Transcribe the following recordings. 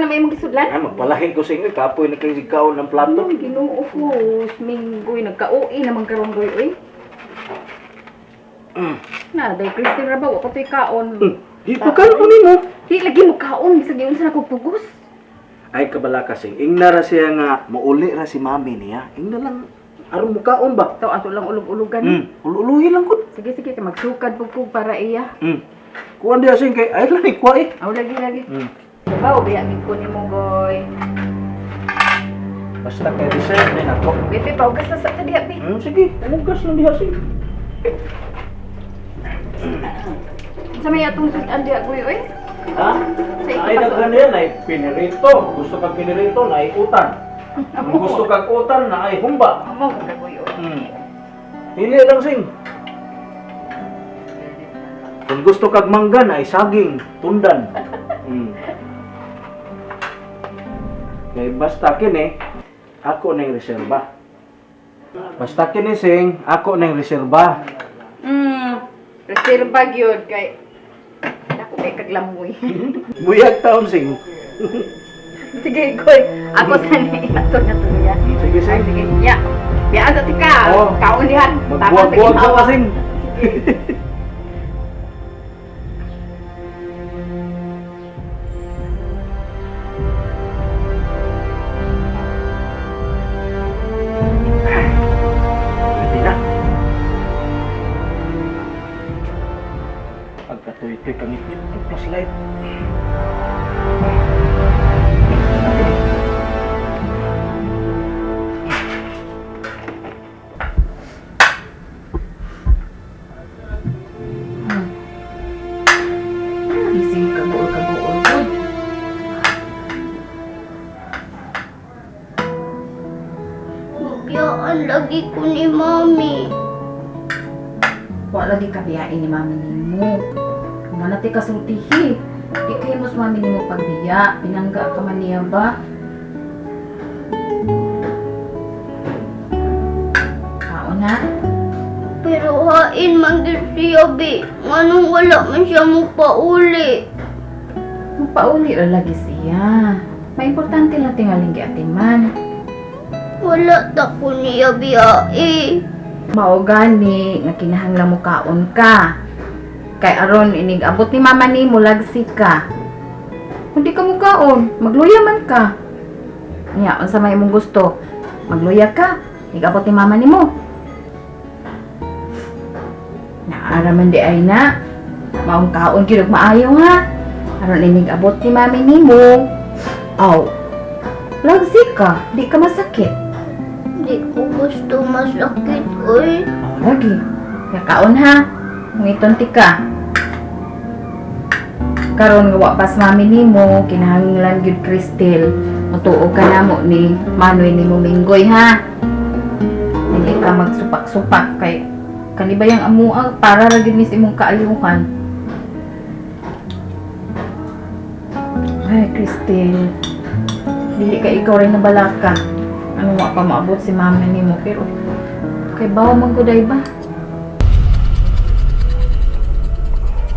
na may imong gisudlan. Ay, magpalahin ko sa inyo. Kapoy na kayo kaon ng plato. Ano, Ginoo ko, minggoy nagka-OA naman karon goy oy. Na, day Christine ra ba wa pa to'y kaon. Di pa kaon nimo. Di lagi mo kaon bisag giunsa na kog pugos. Ay, kabala kasing. Ingna ra siya nga, mauli ra si mami niya. Ingna lang, aron mo kaon ba? Taw ato lang ulog-ulugan. Ululuhin lang kun. Sige sige kay magsukad pud ko para iya. Kuan diya sing kay ay lang ikwa eh. Aw lagi lagi. Bawo biya gid ko nimo goy. Basta kay reserve din ako. Bebe paugas na sa ta diha bi. Sige, umugas lang diha sing. Sa may atong sudan diha goy oy. Ha? Sa Ay ipasok. daghan yan ay pinirito. Gusto kag pinirito na ay utan. Kung gusto kag utan na ay humba. Amo ka goy oy. Pili lang sing. Kung gusto kag mangga na ay saging, tundan. Kay basta kini ako nang reserba. Basta kini sing, ako nang reserba. Reserva gyud kay dako kay kaglamoy. Buyag taon sing. Sige, Goy. Ako sa ni ato na to ya. Sige sing. Sige, ya. Biya sa tika. Oh. Kaon dihan. Tama sa Magbuwag-buwag sa ginhawa. kasing. Pwede na. Pagkatuy-tuy kangit-ngit ang flashlight. Gising ka buol ka buol gud. Biyaan lagi ko ni Mami. Wa lagi ka biyain ni mami nimo. Kumana ti kasultihi. Di kay mo sa mami nimo pagbiya. Pinangga ka man niya ba? Kaon na. Pero hain man gyud siya, bi. Nganong wala man siya mo pauli. Magpauli ra lagi siya. Maimportante lang tingaling giatiman. Wala ta ko niya biyae. Mao gani nga kinahanglan mo kaon ka. Kay aron inig abot ni mama nimo lagsi ka. Kung di ka mo kaon, magluya man ka. Nya, unsa may imong gusto? Magluya ka, inig abot ni mama nimo. Naara man di ay na. Maong kaon gyud og maayo ha. Aron inig abot ni mami nimo. Aw. Lagsi ka, di ka masakit. Di ko gusto masakit, oy. Oh, lagi. Kakaon ha. Mangiton ti ka. Karon nga wa pas mami nimo, kinahanglan gyud Cristel. Mutuo ka namo ni Manoy nimo Minggoy ha. Dili ka magsupak-supak kay kani ba yang amuang para ra gyud ni sa imong kaayuhan. Ay, Cristel. Dili ka ikaw rin nabalaka. Ano wa pa maabot si mami nimo pero kay bawo man ko day ba?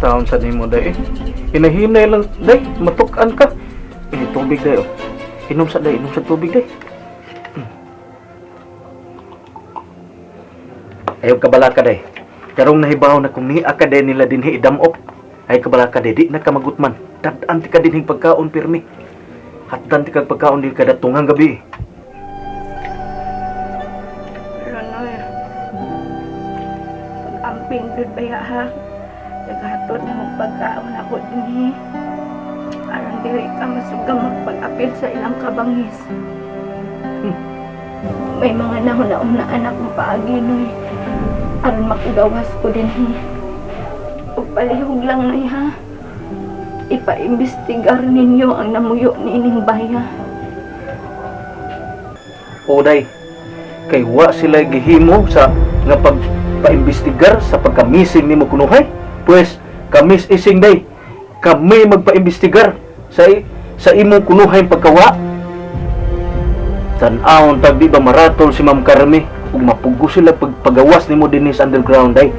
Taon sa nimo day. Hinahinay lang day, matukan ka. Eh, tubig day oh. Inom sa day, inom sa tubig day. Ayaw kabala ka day. Karong nahibaw na kung niya ka day nila dinhi idamop. Ay kabala ka day, di na ka magutman. Tad-an ti ka dinhi pagkaon pirmi. Hatdan ti kag pagkaon din kada tungang gabi. Pero no, pag-amping gud ba ha? Naghatod na mong pagkaon ako dinhi. Aron dili ka masuga magpag-apil sa ilang kabangis. May mga nahuna-unaan akong paagi, Noy. Aron makagawas ko dinhi. Ug palihog lang, Noy, ha? Ipaimbestigar ninyo ang namuyo niining baya. O day, kay wa sila gihimo sa nga pagpaimbestigar sa pagkamising nimo kunuhay. Pues kamis ising day, kami magpaimbestigar sa imong kunuhay pagkawa. Tan-awon tag di ba maratol si Ma'am Carme ug mapugo sila pagpagawas nimo dinhi sa underground day.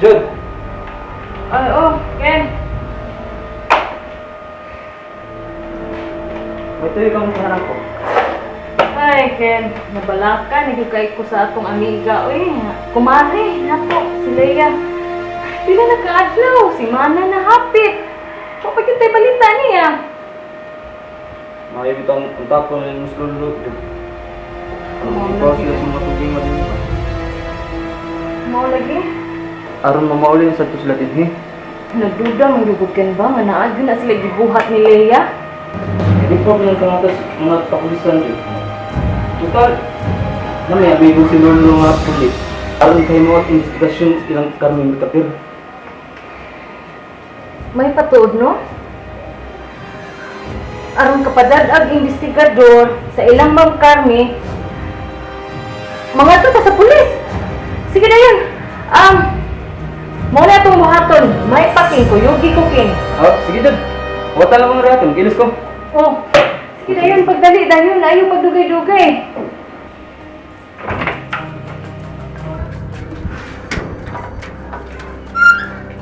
Jud! Ay, oh, Ken. May tuyo kang hanap ko. Ay, Ken, nabalaka, nagkukay ko sa atong amiga. Uy, kumare, nako, si Leia. Pila na kaadlaw, si Mana na hapit. Kapag yung tayo balita niya. Maayo bitong ang tapon ng mas lulo, Jud. Oo, Ikaw lagi. sila sa mga tubig nga din ba? Mao lagi. Aron mamauli na sa to sila dinhi. Nagduda, manggugod Ken ba? Nga naag na sila gibuhat ni Leia. Hindi pa ng kangatas mga kapulisan, Jud. Total, na may amigo si Lolo nga pulis. Aron kay mo at investigasyon ilang kami mikapir. May patuod, no? Aron kapadad-ag investigador sa ilang Ma'am Carmi, mga to sa pulis. Sige na yun. Mao na itong buhaton. May paking ko, yugi ko king. Ah, sige Jud. Wata lang mga reaton, gilis ko. Oh, sige na yun, pagdali dayon, ayaw pagdugay-dugay.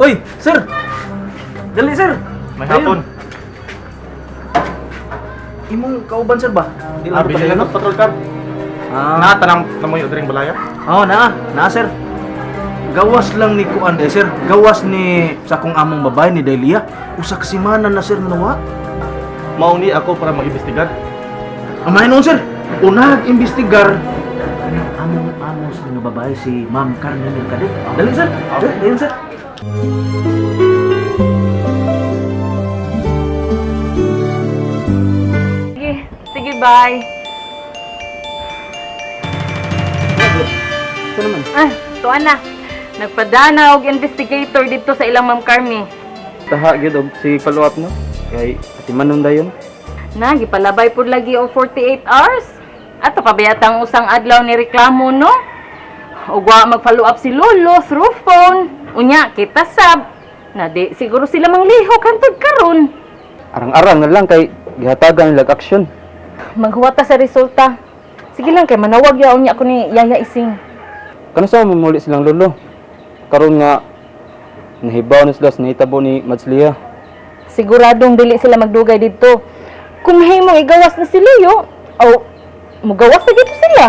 Uy, sir! Dali, sir! May hapon. Imong kauban, sir ba? Di Ah, lang bilhin ko na patrol car. Ah, Na tanang namoy odring balaya. oh, naa, naa, sir. Gawas lang ni Kuan, eh, sir. Gawas ni sa akong among babae ni Delia. Usa ka semana na, sir, nawa. Mao ni ako para mag-imbestigar. Amay noon, sir. Unag imbestigar. Anong among amo sa nga babae si Ma'am Carmen Mercader. Dali, sir. Sir, dali, sir. Sige, sige, bye. Ito naman. Ah, tuan na. Nagpadana og investigator dito sa ilang Ma'am Carmi. Taha gyud og si follow up no. Kay atimanon dayon. Na, gipalabay pud lagi og 48 hours. Ato pa bayatang usang adlaw ni reklamo, no? Ug wa mag-follow up si Lolo through phone. Unya, kita sab. Na di siguro sila manglihok hantod karon. Arang-arang na lang kay gihatagan nila aksyon. Maghuwata sa resulta. Sige lang kay manawag ya unya ko ni Yaya Ising. Kano sa mamuli silang lolo? Karon nga nahibaw na sila sa nahitabo ni Madslia. Siguradong dili sila magdugay didto. Kung himong igawas na si Leo, o mugawas na gito sila.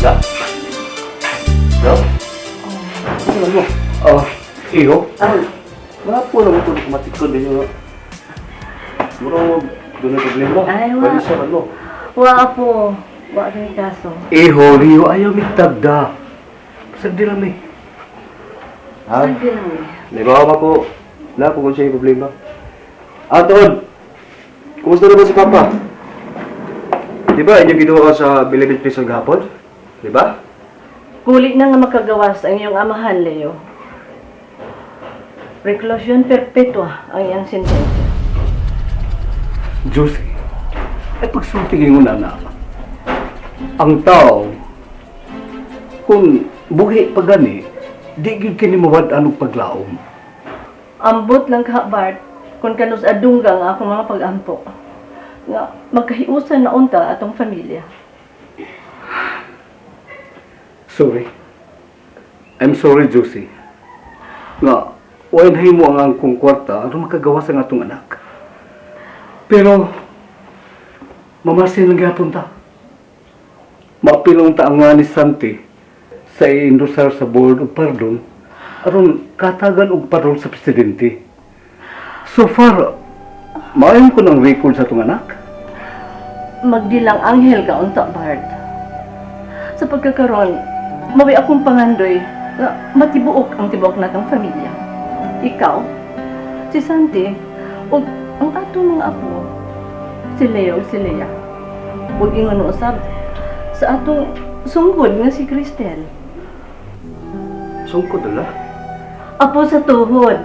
Da. Da. Ano mo? Oh, iyo. Ay, wala po naman ito matikod din yung Muro, doon ang problema. Ay, wa. Bali siya, ano? Wa po. Wa kay kaso. Iho, Rio, ayaw mitagda. Sandi lang eh. Ha? Sandi lang eh. Nagawa ba ko? Wala po kung siya yung problema. Ah, Tod! Kumusta na ba si Papa? Di ba inyong ginawa sa Bilibid Prison gahapon? Di ba? Kuli na nga makagawas ang iyong amahan, Leo. Reclusion perpetua ang iyang sentensya. Josie, ay pagsulti ngayon na ang tao, kung buhi pa gani, di gyud kini mawad anong paglaom. Ambot lang ka, Bart, kung kanus adungga ang akong mga pag-ampo. Nga magkahiusan na unta atong pamilya. Sorry. I'm sorry, Josie. Nga, way mo ang angkong kwarta aron makagawas ang atong anak. Pero, mamasin lang gyapon ta. Maapil unta ang nga ni Santi sa i-endosar sa Board of Pardon aron katagan og parol sa presidente. So far, maayon ko ng record sa atong anak. Magdilang anghel ka unta, Bart. Sa pagkakaroon, mawi akong pangandoy nga matibuok ang tibuok natong pamilya. Ikaw, si Santi, ug ang atong mga apo, si Leo ug si Lea. Ug ingon usab sa atong sunggod nga si Cristel. Sungkod ala. Apo sa tuhod.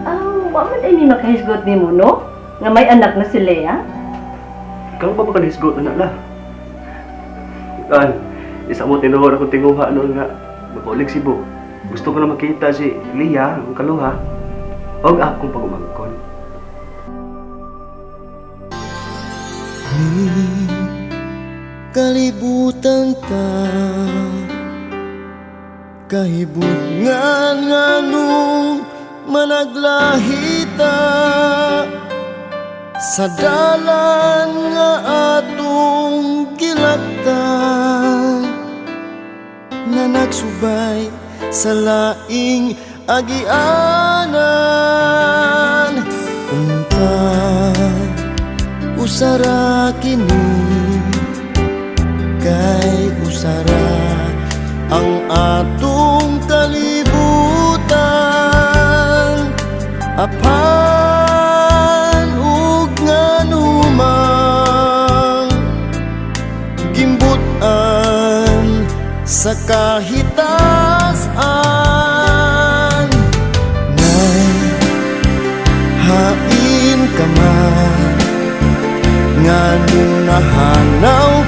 Ah, wa man ay ni makahisgot nimo no? Nga may anak na si Lea? Ikaw ba makanisgot na la? Kan, isa mo tinuhor akong tinguha noon nga mapaulig Cebu. Gusto ko na makita si Lia, ang kaluha, og akong pagumangkon. Kini kalibutan ta, kahibutngan nganong managlahita sa dalan nga atong gilaktan, na nagsubay sa laing agianan. Unta usara kini, kay usara ang atong kalibutan, apan ug nganumang gimbut-an sa kahitasan. Nay, hain ka man, nganong nahanaw.